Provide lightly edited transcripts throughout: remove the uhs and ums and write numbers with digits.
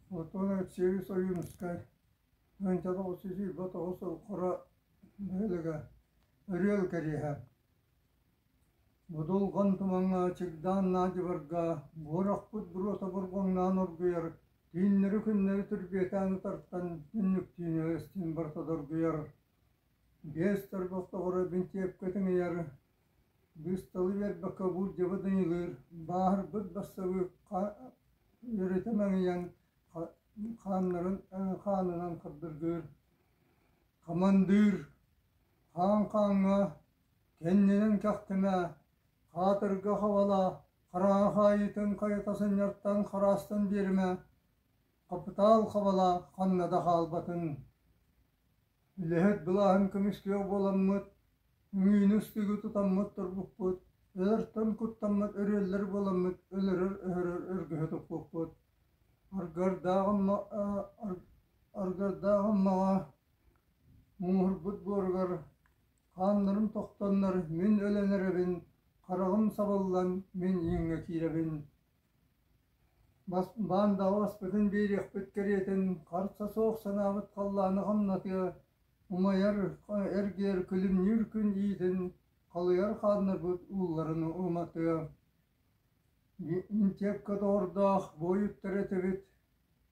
Платон Алексеевич Ойуунускай 1929 сыл Хоро бөһүөлэгэ Өрүөл кэриэһэ. Будулҕан тумаҥҥа чыгдаан наадьыбарга буорахпыт буруота бурҕаҥнаан оргуйар, түүннэри-күннэри түрбүөтээн утартан түннүктүүн өлөстүүн барыта доргуйар. Биэс торбох доҕоро бинтиэпкэ тыҥыйар, Быысталы биэрбэккэ буулдьабыт ыйылыыр, бааһырбыт бассабыык үөрэтэ маҥыйан хааннарын хаанынан хардыргыыр. Хамандыыр хаан хааҥҥа кэннинэн кэхтимэ, хаатырга хабала, хараҥа хаайыытын хайыта сынньартан хараастан биэримэ, хапытаал хабала ханна да хаалбатын. Үлэһит былааһын көмүскүөх буоламмыт, үҥүүнү-ыстыгы тутаммыт турбуппут, өлөртөн куттаммыт өрүөллэр буоламмыт өлөрөр-өһөрөр өргөһө туппуппут. Аргыардаах Аммаҕа мууһурбут буоругар хааннарым тохтоннор мин өлөн эрэбин, хараҕым сабыллан мин ииҥҥэ киирэбин. Баандаҕа баспытын биэриэхпит кэриэтин, харса суох санаабыт халлааны хамнатыа, умайар, эргийэр күлүмнүүр күн иитин халыйар хааннарбыт уулларын уматыа. Интиэпкэ доҕордоох буойуттар этибит,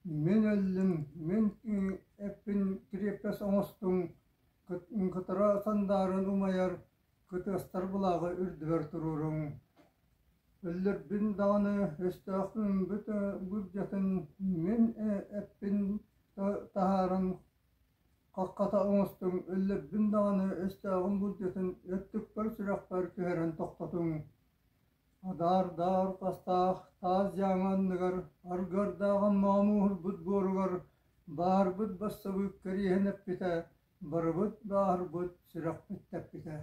мин өллүм, мин эппин кириэппэс оҥостуҥ, кытара сандааран умайар кытыастар былааҕы үрдүгэр туруоруҥ. Өллөрбүн даҕаны өстөөхпүн былдьатын мин эппин таһааран хаххата оҥостуҥ, өллөрбүн даҕаны өстөөҕүм былдьатын өттүкпэр-сүрэхпэр түһэрэн тохтотуҥ. Адаардаах астаах таас дьааҥы анныгар аргыардааҕын моомууһурбут буоругар баарбыт бассабыык кэриэһин эппитэ, барыбыт бааһырбыт, сүрэхпит тэппитэ.